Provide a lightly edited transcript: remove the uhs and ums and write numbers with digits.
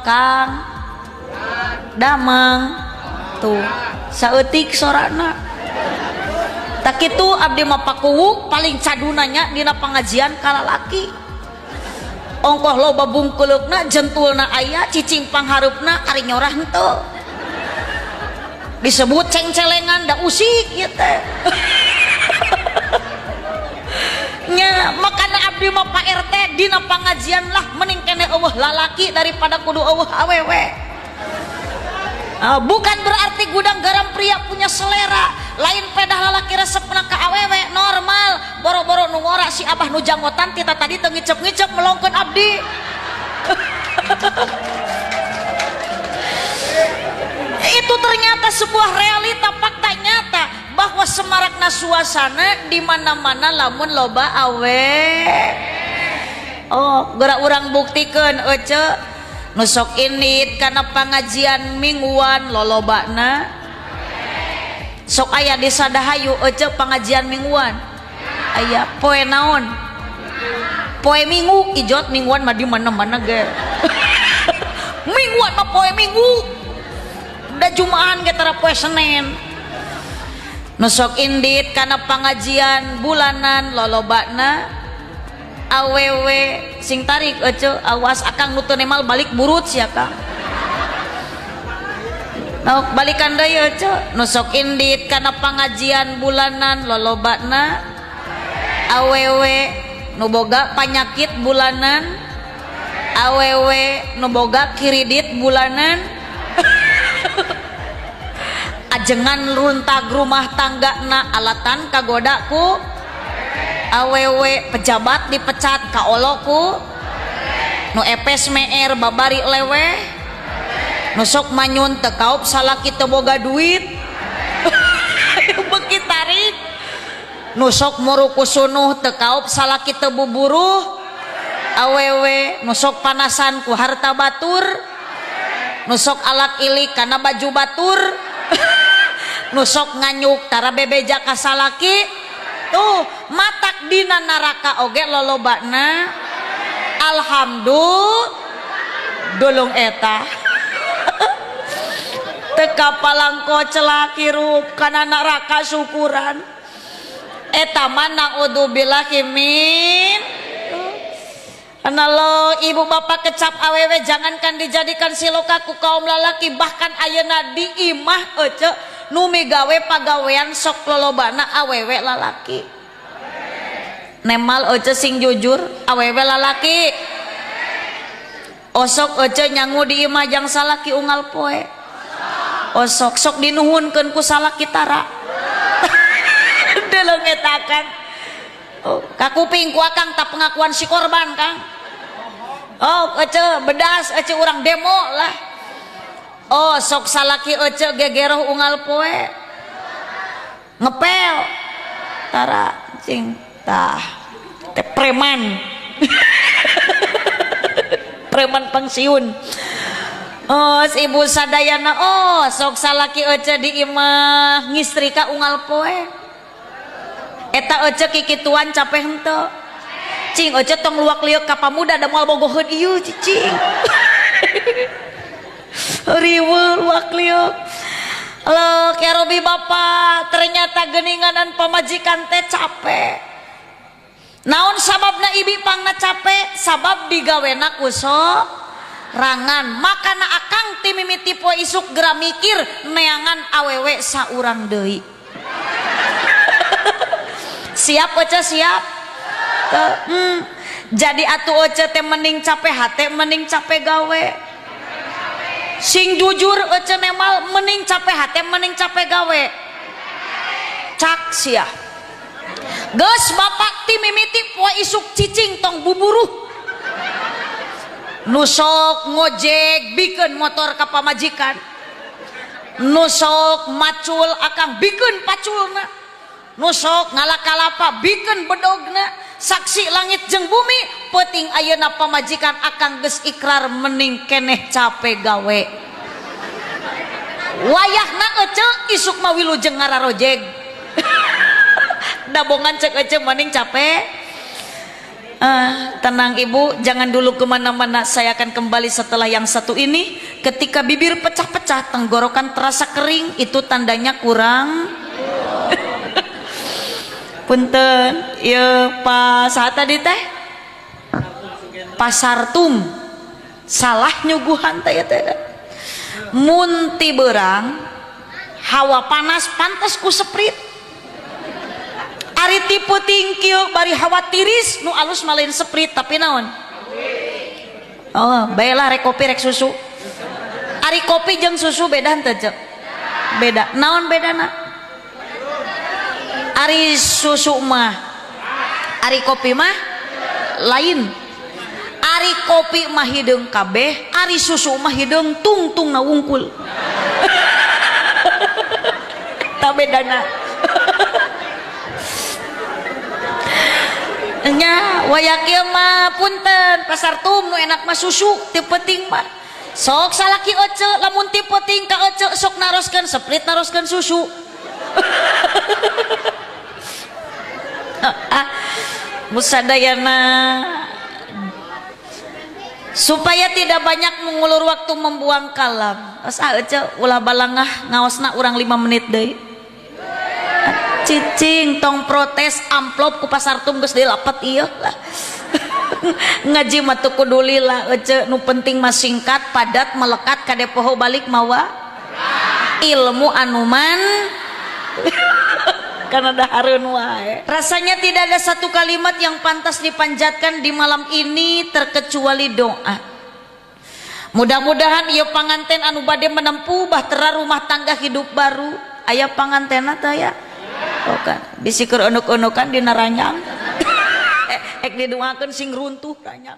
Kang damang tuh saeutik sorana. Tak kitu abdi mah pakuwu paling cadunanya dina pengajian kalalaki. Ongkoh loba bungkuleukna, jentulna aya, cicing panghareupna ari nyorah henteu. Disebut cengcelengan da usik ieu teh. Nya makana abdi mah Pak RT dina pangajian lah mending keneh eueuh lalaki daripada kudu eueuh awewe. Bukan berarti gudang garam pria punya selera lain, pedah lalaki resepna ka awewe normal. Boro-boro nu ngora, si abah nu janggotan tita tadi teu ngicep-ngicep melongkeun abdi. Itu ternyata sebuah realita fakta nyata bahwa semarakna suasana di mana-mana lamun loba awe. Oh, geura urang buktikeun ece nu sok indit kana pangajian mingguan lolobana sok aya di Sadahayu ece pangajian mingguan aya poe naon, poe Minggu ijot mingguan mah di mana-mana ge. Mingguan mah poe Minggu da Jumahan ge tara poe Senin. Nu sok indit kana pangajian bulanan lolobana awewe. Sing tarik ece, awas akang nu teu nemal balik burut sia Kang. Nah, balikan deui ece. Nu sok indit kana pangajian bulanan lolobana awewe, nu boga panyakit bulanan awewe, nu boga kiridit bulanan, ajengan runtag rumah tangga na alatan kagodaku awewe, pejabat dipecat kaoloku nu epes meer babari leweh, nu sok manyun teu kaup salaki teu boga duit. Beuki tarik. Nu sok muruku sunuh teu kaup salaki teu buburuh awewe, nu sok panasan ku harta batur, nu sok alak ilik kana baju batur, nu sok nganyuk tara bebeja ka salaki. Tuh matak dina neraka oge lolobana alhamdulillah dulung eta teka palangko celak hirup kana neraka syukuran eta mah naudzubillahi min. Karena lo ibu bapak kecap awewe jangankan dijadikan siloka ku kaum lalaki, bahkan ayeuna di imah ece nu migawe pagawean sok lolobana awewe lalaki. Nemal ece sing jujur, awewe lalaki? Osok ece nyangu di imah jang salaki unggal poe? Osok. Sok dinuhunkeun ku salaki tara? Deleng eta Kang. Oh, kakuping ku akang tak pengakuan si korban Kang. Oh, ece bedas ece urang demo lah. Oh, sok salaki ece gegeroh unggal poe? Ngepel tara cing tah teh preman. Preman pensiun. Oh, ibu sadayana, oh sok salaki ece di imah ngistrika unggal poe? Eta ece kikituan capek henteu? Cing ece tong luak liuk ka pamuda da moal bogoheun ieu cicing. Riweuh luak liuk. Loh, ya Robi bapak, ternyata geninganan pamajikan teh capek. Naon sababna ibi pangna capek? Sabab digawena ku sorangan. Makana akang ti mimiti poe isuk geura mikir neangan awewe saurang deui. Siap ece, siap? Jadi atuh ece teh mending capek hate, mending capek gawe? Sing jujur ece nemal, mending capek hate, mending capek gawe? Cak sia. Geus bapak ti mimiti poe isuk cicing tong buburuh. Nu sok ngojek bikeun motor ka pamajikan, nu sok macul akang bikeun paculna, nu sok ngalakalapa bikeun bedogna, saksi langit jeung bumi, peuting ayeuna pamajikan akang geus ikrar mending keneh capek gawe. Wayahna ece isuk mah wilujeng ngararojeg dabongan cek ece mending capek. Tenang ibu, jangan dulu kemana-mana. Saya akan kembali setelah yang satu ini. Ketika bibir pecah-pecah, tenggorokan terasa kering, itu tandanya kurang. Punten, ya Pak, saat tadi teh Pasartum salah nyuguhan teh ya teh. Mun ti beurang hawa panas pantes ku Sprite. Ari ti peuting kieu bari hawa tiris, nu alus mah lain Sprite tapi naon? Oh, baiklah, rek kopi rek susu. Ari kopi jeung susu beda henteu, Cek? Beda. Naon bedana? Ari susu mah, ari kopi mah lain. Ari kopi mah hideung kabeh, ari susu mah hideung tungtung na wungkul. Tak bedana. Nya waya kieu mah punten Pasartum, nu enak mah susu ti peuting mah. Sok salaki ece lamun ti peuting ka ece sok naroskeun Sprite, naroskeun susu. Ah, musadayana supaya tidak banyak mengulur waktu, membuang kalam. Pas ah ece ulah balangah ngaosna urang 5 menit deui. Cicing tong protes, amplop ku Pasartum geus dilapet ieu lah. Ngaji mah teu kudu lila ece, nu penting mah singkat, padat, melekat, kade poho balik mawa ilmu anuman karena dahareun wae. Rasanya tidak ada satu kalimat yang pantas dipanjatkan di malam ini terkecuali doa. Mudah-mudahan ieu panganten anu bade menempuh bahtera rumah tangga hidup baru. Aya pangantena teh ya? Oh kan, bisi keur eunuk-eunukan dina ranjang. Ek didoakeun sing runtuh ranjang.